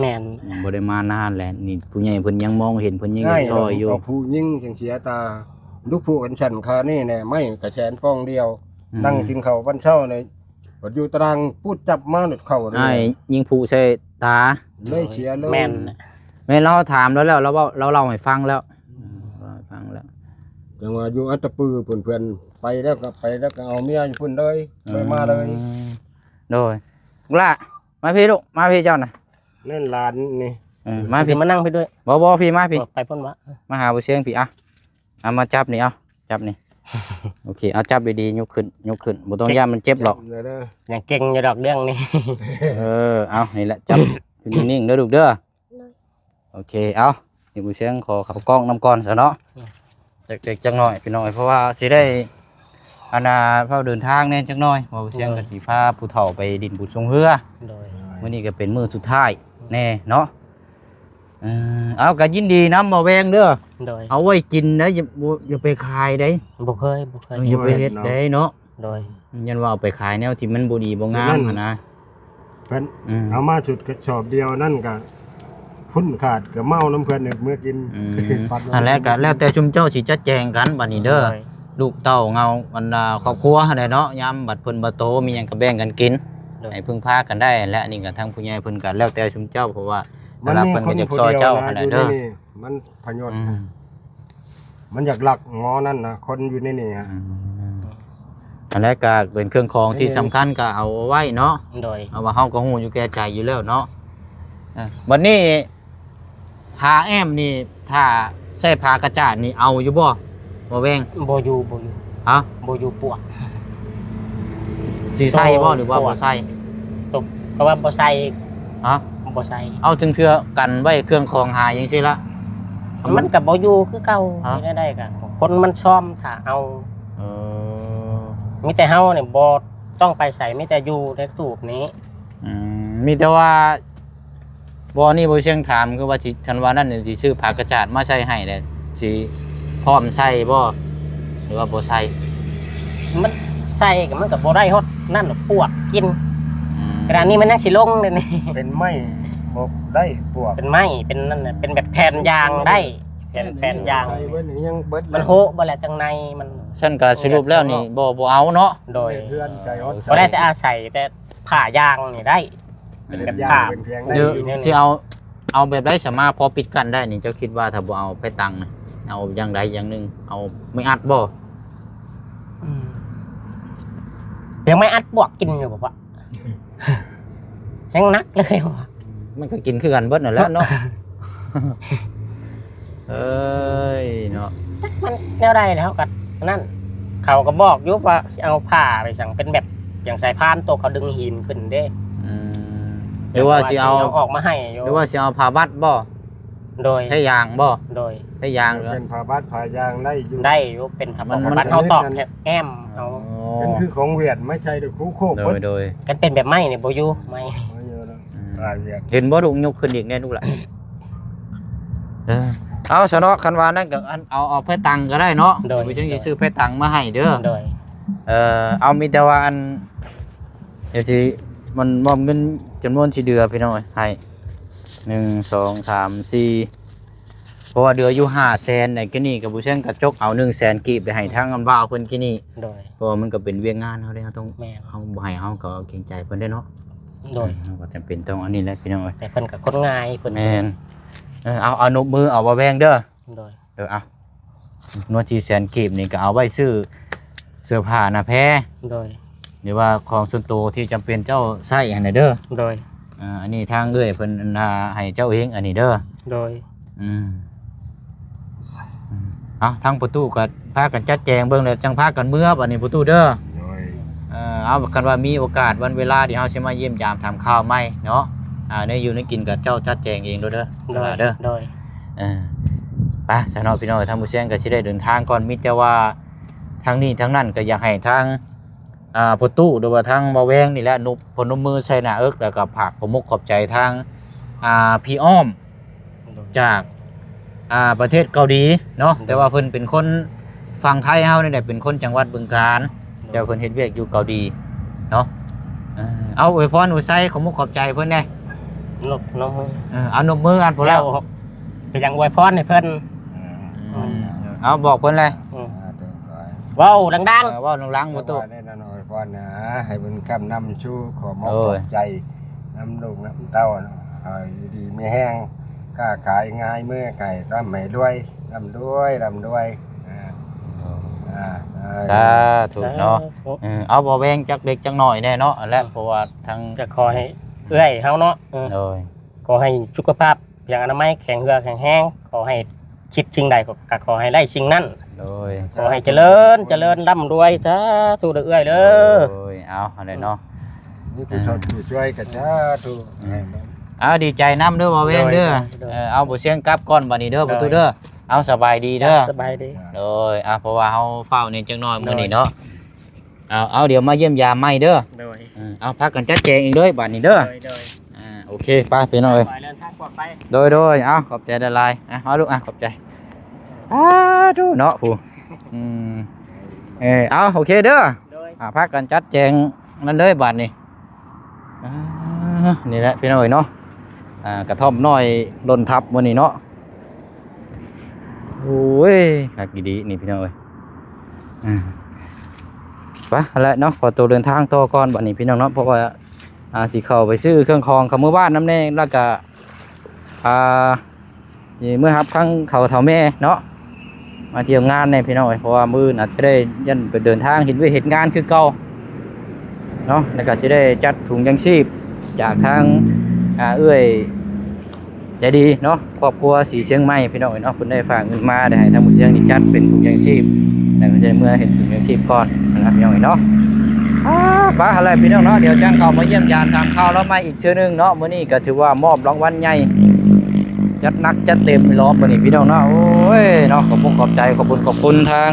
ແມ່ນ ອືມ ບໍ່ໄດ້ມານານແຫຼະນີ້ ຜູ້ໃຫຍ່ເພິ່ນຍັງມອງເຫັນ ເພິ່ນຍັງຢາກຊ່ອຍຢູ່. ຜູ້ຍິງຈັ່ງເສຍຕາ ລູກຜູ້ກັນຊັ້ນຄານີ້ແນ່ ໄມ້ກະແສນປ່ອງດຽວ. ອືມ ນັ່ງກິນເຂົ້າວັນເຊົ້ານີ້ ບັດຢູ່ຕາລາງປູດຈັບມາໂລດເຂົ້ານີ້ ອ້າຍຍິງຜູ້ໃສ່ຕາ ເລີຍເສຍເລີຍ. ແມ່ນ ແມ່ນ ລາວຖາມລາວແລ້ວ ລາວເວົ້າ ລາວເລົ່າໃຫ້ຟັງແລ້ວ. ອືມ ເລົ່າໃຫ້ຟັງແລ້ວ ຈັ່ງວ່າຢູ່ອັດຕະປືພຸ້ນ ເພື່ອນໄປແລ້ວກໍ ໄປແລ້ວກໍເອົາເມຍຢູ່ພຸ້ນເລີຍ ເລີຍມາເລີຍ. ໂດຍ ລູກຫຼ້າ ມາພີ້ລູກ ມາພີ້ເຈົ້ານະ. ແມ່ນຫຼານນີ້. ເອີ ມາພີ້ ມານັ່ງພີ້ດ້ວຍ. ບໍ່ ບໍ່ ພີ້ ມາພີ້ ໄປພຸ້ນວະ ມາຫາບໍ່ຊຽງພີ້. ອ່ະ ເອົາ ມາຈັບນີ້ ເອົາ ຈັບນີ້. ໂອເຄ ເອົາ ຈັບດີໆ ຍົກຂຶ້ນ ຍົກຂຶ້ນ ບໍ່ຕ້ອງຢ້ານມັນເຈັບດອກ. ຍັງເກັ່ງຢູ່ດອກເລື່ອງນີ້. ເອີ ເອົາ ນີ້ແຫຼະ ຈັບຢູ່ນິ່ງໆເດີລູກເດີ. ໂດຍ. ໂອເຄ ເອົາ ນີ້ຜູ້ຊຽງຂໍເຂົ້າກ້ອງນຳກ່ອນຊະເນາະ. ອືມ ຈັກເລັກຈັກນ້ອຍພີ່ນ້ອງ ເພາະວ່າຊິໄດ້ ອັນນ່າ ພາເດີນທາງແດ່ຈັກໜ້ອຍ ເວົ້າສຽງ ໂດຍ ກັນ ຊິພາຜູ້ເຖົ້າໄປດິນບຸນຊ່ວງເຮືອ. ໂດຍ. ມື້ນີ້ກໍເປັນມື້ສຸດທ້າຍແດ່ເນາະ. ເອີ ເອົາ ກໍຍິນດີນຳ ບໍ່ແວງເດີ. ໂດຍ. ເອົາໄວ້ກິນນະ ຢ່າ ບໍ່ ຢ່າໄປຂາຍເດ້. ບໍ່ເຄີຍ ບໍ່ເຄີຍ. ເອີ ຢ່າໄປເຮັດເດ້ເນາະ. ໂດຍ. ຢ້ານວ່າເອົາໄປຂາຍແນວທີ່ມັນບໍ່ດີບໍ່ງາມຫັ້ນນະ. ເພິ່ນ ອືມ ເອົາມາຊຸດກະສອບດຽວນັ້ນກະ ພຸ້ນຂາດກໍເມົານຳເພື່ອນເອົາເມືອກິນ. ອືມ ຫັ້ນແຫຼະ ກໍແລ້ວແຕ່ຊຸມເຈົ້າຊິຈັດແຈງກັນບັດນີ້ເດີ. ໂດຍ ລູກເຕົ້າເຫງົາ ບັນດາຄອບຄົວຫັ້ນແຫຼະເນາະ ຍາມບັດເພິ່ນບໍ່ໂຕມີຫຍັງກໍແບ່ງກັນກິນ. ໂດຍ ໃຫ້ເພິ່ງພາກັນໄດ້ຫັ້ນແຫຼະ. ອັນນີ້ກໍທາງຜູ້ໃຫຍ່ເພິ່ນກໍແລ້ວແຕ່ຊຸມເຈົ້າ ເພາະວ່າ ມັນມີຄົນຜູ້ດຽວນະ ຢູ່ໃນນີ້ ມັນພະຍົດ ອືມ ມັນຢາກລັກງໍນັ້ນນະ ຄົນຢູ່ໃນນີ້ຮະ. ອືມ ອັນນັ້ນກໍເປັນເຄື່ອງຂອງທີ່ສຳຄັນ ກໍເອົາໄວ້ເນາະ. ໂດຍ ເພາະວ່າເຮົາກໍຮູ້ຢູ່ແກ່ໃຈຢູ່ແລ້ວເນາະ. ເອີ ບັດນີ້ ຜ້າແອ້ມນີ້ ຖ້າໃຊ້ຜ້າກະຈາດນີ້ເອົາຢູ່ບໍ່ ບໍ່ແວງ? ບໍ່ຢູ່ ບໍ່ຢູ່. ຮະ? ບໍ່ຢູ່ ປວກ. ຊິໃສ່ບໍ່ ຫຼືວ່າບໍ່ໃສ່? ຕົກ ກໍວ່າບໍ່ໃສ່. ຮະ? ບໍ່ໃສ່. ເອົາ ຈັ່ງເທື່ອກັນໄວ້ເຄື່ອງຂອງຫາຍຈັ່ງຊີ້ລະ ມັນກໍບໍ່ຢູ່ຄືເກົ່າ. ຮະ? ເຮັດແນວໃດກໍ ຄົນມັນຊອມຖ້າເອົາ. ເອີ ມີແຕ່ເຮົານີ້ບໍ່ຕ້ອງໄປໃສ ມີແຕ່ຢູ່ໃນຕູບນີ້. ອືມ ມີແຕ່ວ່າ ບໍ່ ອັນນີ້ບໍ່ຊຽງຖາມ ຄືວ່າຊິ ຄັນວ່ານັ້ນຊິຊື້ຜ້າກະຈາດມາໃສ່ໃຫ້ແລ້ວ ຊິພ້ອມໃສ່ບໍ່ ຫຼືວ່າບໍ່ໃສ່? ມັນໃສ່ກໍ ມັນກໍບໍ່ໄດ້ຮອດນັ້ນດອກ ປວກກິນ. ອືມ ຂະໜາດນີ້ມັນຍັງຊິລົງເດນີ້. ເປັນໄມ້ບໍ່ໄດ້ ປວກ ເປັນໄມ້ ເປັນນັ້ນນະ ເປັນແບບແຜ່ນຢາງໄດ້ ແຜ່ນ ແຜ່ນຢາງ ໃສ່ເບິດ ຍັງເບິດ ມັນໂຮະບໍ່ແຫຼະ ທາງໃນມັນ. ຊັ້ນກໍສະຫຼຸບແລ້ວນີ້ ບໍ່ ບໍ່ເອົາເນາະ. ໂດຍ ເຮືອນໃສ່ຮອດ ບໍ່ໄດ້ ແຕ່ອາໄສແຕ່ຜ້າຢາງນີ້ໄດ້. ເປັນແບບ ເປັນຢາງ ຜ້າ ເປັນພຽງ ຫຼື ໄດ້ຢູ່ ຊິເອົາ ເອົາແບບໃດສາມາດພໍປິດກັ້ນໄດ້ນີ້ ເຈົ້າຄິດວ່າຖ້າບໍ່ເອົາໄຟຕັງນະ ເອົາຢ່າງໃດຢ່າງໜຶ່ງ ເອົາໄມ້ອັດບໍ່? ອືມ ຍັງໄມ້ອັດປວກກິນຢູ່ບໍ່ປະ? ແຮງໜັກເລີຍວ່າ ມັນກໍກິນຄືກັນເບິດນັ້ນແຫຼະເນາະ. ເອີຍເນາະ ຈັກມັນແນວໃດແລ້ວ ເຮົາກໍນັ້ນ ເຂົາກໍບອກຢູ່ວ່າຊິເອົາຜ້າໄປສັງ ເປັນແບບຢ່າງສາຍພານໂຕເຂົາດຶງຫີນຂຶ້ນເດ້. ອືມ ຫຼືວ່າຊິເອົາ ເຂົາວ່າຊິເອົາອອກມາໃຫ້ຢູ່ ຫຼືວ່າຊິເອົາຜ້າບັດບໍ່? ໂດຍ ໄທຢາງບໍ່? ໂດຍ ໄທຢາງ ເປັນຜ້າບັດຜ້າຢາງໄດ້ຢູ່ ໄດ້ຢູ່ ເປັນຜ້າບັດ ມັນ ຜ້າບັດເຮົາຕອກແອ້ມເອົາ. ອໍ ເປັນຄືຂອງຫວຽດມາໃສ່ ໂດຍ ຄູໂຄບ ໂດຍ ໂດຍ ຄັນເປັນແບບໄມ້ນີ້ບໍ່ຢູ່ ໄມ້ ບໍ່ຢູ່ແລ້ວ. ອືມ ຫຼາຍຫວຽດ ເຫັນບໍ່ລູກ? ຍົກຂຶ້ນອີກແດ່ລູກຫຼະ. ເອີ ເອົາຊະເນາະ ຄັນວ່ານັ້ນກໍອັນ ເອົາ ເອົາໄຟຕັງກໍໄດ້ເນາະ. ໂດຍ ເພິ່ນຊິຊື້ໄຟຕັງມາໃຫ້ເດີ. ໂດຍ ເອີ ເອົາ ມີແຕ່ວ່າອັນ ດຽວຊິ ມັນມອບເງິນຈຳນວນທີ່ເຫຼືອ ພີ່ນ້ອງເອີຍ ໃຫ້ ໜຶ່ງ ສອງ ສາມ ສີ່ ເພາະວ່າເຫຼືອຢູ່ຫ້າແສນໃນກີ້ນີ້ ກໍບໍ່ເຊິ່ງກະຈົກເອົາໜຶ່ງແສນກີບໄປໃຫ້ທາງອັນບ່າວເພິ່ນກີ້ນີ້. ໂດຍ ເພາະວ່າມັນກໍເປັນວຽກງານເຮົາເດ້ ເຮົາຕ້ອງ ແມ່ນ ເຮົາບໍ່ໃຫ້ເຮົາກໍເກງໃຈເພິ່ນເດ້ເນາະ. ໂດຍ ເອີ ເຮົາກໍຈຳເປັນຕ້ອງອັນນີ້ແຫຼະ ພີ່ນ້ອງເອີຍ ແຕ່ເພິ່ນກໍຄົນງ່າຍເພິ່ນ. ແມ່ນ ເອີ ເອົາ ເອົານົບມືເອົາ ບໍ່ແວງເດີ. ໂດຍ ເອີ ເອົາ ນວດທີ່ແສນກີບນີ້ກໍເອົາໄວ້ຊື້ເສື້ອຜ້າໜ້າແພ. ໂດຍ ຫຼືວ່າຂອງສ່ວນໂຕທີ່ຈຳເປັນເຈົ້າໃຊ້ຫັ້ນນະເດີ. ໂດຍ ເອີ ອັນນີ້ທາງເອື້ອຍເພິ່ນ ອັນ ໃຫ້ເຈົ້າເອງອັນນີ້ເດີ. ໂດຍ ອືມ ເອົາ ທາງປະຕູກໍພາກັນຈັດແຈງເບິ່ງ ແລ້ວຈັ່ງພາກັນເມືອບັດນີ້ປະຕູເດີ. ໂດຍ ເອີ ເອົາ ຄັນວ່າມີໂອກາດວັນເວລາ ດຽວເຮົາຊິມາຢ້ຽມຢາມຖາມຂ່າວໃໝ່ເນາະ. ອ່າ ແນວຢູ່ແນວກິນກໍເຈົ້າຈັດແຈງເອງໂລດເດີ. ໂດຍ ເດີ ໂດຍ ເອີ ໄປຊະເນາະ ພີ່ນ້ອງ ທາງໝູ່ແຊງກໍຊິໄດ້ເດີນທາງກ່ອນ. ມີແຕ່ວ່າທາງນີ້ທາງນັ້ນກໍຢາກໃຫ້ທາງ ອ່າ ພໍ່ຕູ້ ຫຼືວ່າທາງບ່າວແວງນີ້ແຫຼະ ນຸບ ພໍນຸບມືໃສ່ໜ້າເອິກ ແລ້ວກໍຝາກຂອບມົກຂອບໃຈທາງ ອ່າ ພີ່ອ້ອມ ໂດຍ ຈາກ ອ່າ ປະເທດເກົາຫຼີເນາະ. ໂດຍ ແຕ່ວ່າເພິ່ນເປັນຄົນຝັ່ງໄທເຮົານີ້ແຫຼະ ເປັນຄົນຈັງຫວັດບຶງການ. ໂດຍ ແຕ່ເພິ່ນເຮັດວຽກຢູ່ເກົາຫຼີເນາະ. ເອີ ເອົາອວຍພອນອວຍໄຊ ຂອບມຸກຂອບໃຈເພິ່ນແດ່. ນົບ ນົບມື ເອີ ເອົານົບມືອັນພຸ້ນແລ້ວ ແລ້ວ ກໍຢາກອວຍພອນໃຫ້ເພິ່ນ. ອືມ ເອົາບອກເພິ່ນແຫຼະ. ອືມ ເວົ້າດັງໆ ເອີ ເວົ້າດັງໆ ບໍ່ຕູ້ ແນ່ນອນ ອວຍພອນນະ ໃຫ້ບຸນຄ້ຳນຳຊູ ຂໍມອບຂອບໃຈນຳລູກນຳເຕົ້າເນາະ ໃຫ້ຢູ່ດີມີແຮງ ຄ້າຂາຍງ່າຍມື ໃຫ້ຮ່ຳໃຫ້ລວຍ ຮ່ຳລວຍ ຮ່ຳລວຍ. ອ່າ ອ່າ ສາທຸເນາະ. ສາທຸ ເອີ ເອົາ ບໍ່ແວງຈັກເລັກຈັກນ້ອຍແດ່ເນາະ ອັນແລະ ເອີ ເພາະວ່າທາງ ກໍຂໍໃຫ້ເອື້ອຍເຮົາເນາະ ເອີ ໂດຍ ຂໍໃຫ້ສຸຂະພາບ ພຽງອະນາໄມແຂງເຫື່ອແຂງແຮງ ຂໍໃຫ້ຄິດສິ່ງໃດກໍ ກໍຂໍໃຫ້ໄດ້ສິ່ງນັ້ນ. ໂດຍ ຂໍໃຫ້ຈະເລີນ ຈະເລີນ ລ່ຳລວຍ ສາທຸເດີເອື້ອຍເດີ. ໂດຍ ເອົາ ຫັ້ນແຫຼະເນາະ ມີຜູ້ຊ່ອຍ ອ່າ ຜູ້ຊ່ວຍກໍສາທຸ. ເອົາ ດີໃຈນຳເດີ ບ່າວແວງເດີ. ໂດຍ ໂດຍ ເອີ ເອົາ ບໍ່ຊຽງກັບກ່ອນບັດນີ້ເດີ ໂດຍ ປະຕູເດີ. ເອົາ ສະບາຍດີເດີ ສະບາຍດີ. ໂດຍ ອ່າ ເພາະວ່າເຮົາຟ້າວແດ່ຈັກໜ້ອຍມື້ນີ້ເນາະ. ໂດຍ ເອົາ ເອົາ ດຽວມາຢ້ຽມຢາມໃໝ່ເດີ. ໂດຍ ເອີ ເອົາ ພາກັນຈັດແຈງເອງເດີບາດນີ້ເດີ. ໂດຍ ໂດຍ ອ່າ ໂອເຄ ໄປພີ່ນ້ອງເອີຍ ເດີນທາງປອດໄພ. ໂດຍ ໂດຍ ເອົາ ຂອບໃຈຫຼາຍໆ. ອ່ະ ເອົາລູກ ອ່ະ ຂອບໃຈ. ສາທຸເນາະ ຜູ້ ອືມ ເອີ ເອົາ ໂອເຄເດີ. ໂດຍ ອ່າ ພາກັນຈັດແຈງນັ້ນເດີບາດນີ້. ອ່າ ນີ້ແຫຼະພີ່ນ້ອງເອີຍເນາະ ອ່າ ກະທ່ອມນ້ອຍຫຼົ່ນທັບມື້ນີ້ເນາະ. ໂອ້ຍ ຄັກອີ່ຫຼີນີ້ພີ່ນ້ອງເອີຍ. ອ່າ ໄປຫັ້ນແຫຼະເນາະ ຂໍໂຕເດີນທາງຕໍ່ກ່ອນບັດນີ້ພີ່ນ້ອງເນາະ ເພາະວ່າ ອ່າ ຊິເຂົ້າໄປຊື້ເຄື່ອງຂອງເຂົ້າເມືອບ້ານນຳແດ່ ແລ້ວກະ ອ່າ ຊິເມືອຮັບທັງເຖົ້າ ເຖົ້າແມ່ເນາະ ມາທ່ຽວງານແດ່ພີ່ນ້ອງເອີຍ ເພາະວ່າມື້ອື່ນອາດຈະໄດ້ ຢ້ານໄປເດີນທາງເຮັດວຽກເຮັດງານຄືເກົ່າເນາະ ແລ້ວກະຊິໄດ້ຈັດຖົງຢາງຊີບຈາກທາງ ອ່າ ເອື້ອຍໃຈດີເນາະ ຄອບຄົວສີຊຽງໃໝ່ພີ່ນ້ອງເອີຍເນາະ ເພິ່ນໄດ້ຝາກເງິນມາ ໄດ້ໃຫ້ທາງຜູ້ຊຽງນີ້ຈັດເປັນຖົງຢາງຊີບ ແລ້ວກະຊິໄດ້ເມືອເຮັດຖົງຢາງຊີບກ່ອນນະພີ່ນ້ອງເອີຍເນາະ. ອ່າ ໄປຫັ້ນແຫຼະພີ່ນ້ອງເນາະ ດຽວຈັ່ງເຂົ້າມາຢ້ຽມຢາມຖາມຂ່າວລາວໃໝ່ອີກເທື່ອໜຶ່ງເນາະ. ມື້ນີ້ກະຖືວ່າມອບລາງວັນໃຫຍ່ ຈັດໜັກຈັດເຕັມອີ່ຫຼອບມື້ນີ້ພີ່ນ້ອງເນາະ. ໂອ້ຍເນາະ ຂອບອົກຂອບໃຈ ຂອບບຸນຂອບຄຸນທາງ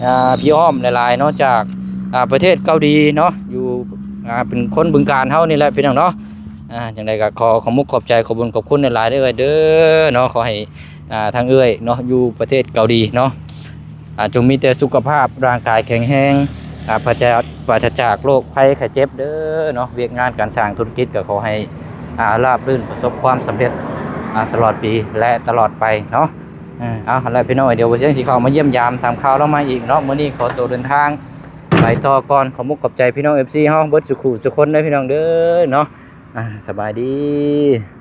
ອ່າ ພີ່ອ້ອມຫຼາຍໆເນາະ ຈາກ ອ່າ ປະເທດເກົາຫຼີເນາະ ຢູ່ ອ່າ ເປັນຄົນບຶງການເຮົານີ້ແຫຼະພີ່ນ້ອງເນາະ. ອ່າ ຈັ່ງໃດກະຂໍຂອບອົກຂອບໃຈ ຂອບບຸນຂອບຄຸນຫຼາຍໆເດີເນາະ. ຂໍໃຫ້ ອ່າ ທາງເອື້ອຍເນາະ ຢູ່ປະເທດເກົາຫຼີເນາະ ອ່າ ຈົ່ງມີແຕ່ສຸຂະພາບຮ່າງກາຍແຂງແຮງ ອ່າ ປາສຈາກ ປາສຈາກໂລກໄພໄຂ້ເຈັບເດີເນາະ. ວຽກງານການສ້າງທຸລະກິດກະຂໍໃຫ້ ອ່າ ລາບລື່ນ ປະສົບຄວາມສຳເລັດ ອ່າ ຕະຫຼອດປີ ແລະ ຕະຫຼອດໄປເນາະ. ເອີ ເອົາ ຫັ້ນແຫຼະພີ່ນ້ອງ ດຽວບໍ່ຊຽງຊິເຂົ້າມາຢ້ຽມຢາມຖາມຂ່າວລາວໃໝ່ອີກເນາະ. ມື້ນີ້ຂໍໂຕເດີນທາງໄປຕໍ່ກ່ອນ ຂອບອົກຂອບໃຈພີ່ນ້ອງ ເອັຟຊີ ເຮົາເບິດສູ່ຄູ່ສູ່ຄົນເດີພີ່ນ້ອງເດີເນາະ. ອ່າ ສະບາຍດີ.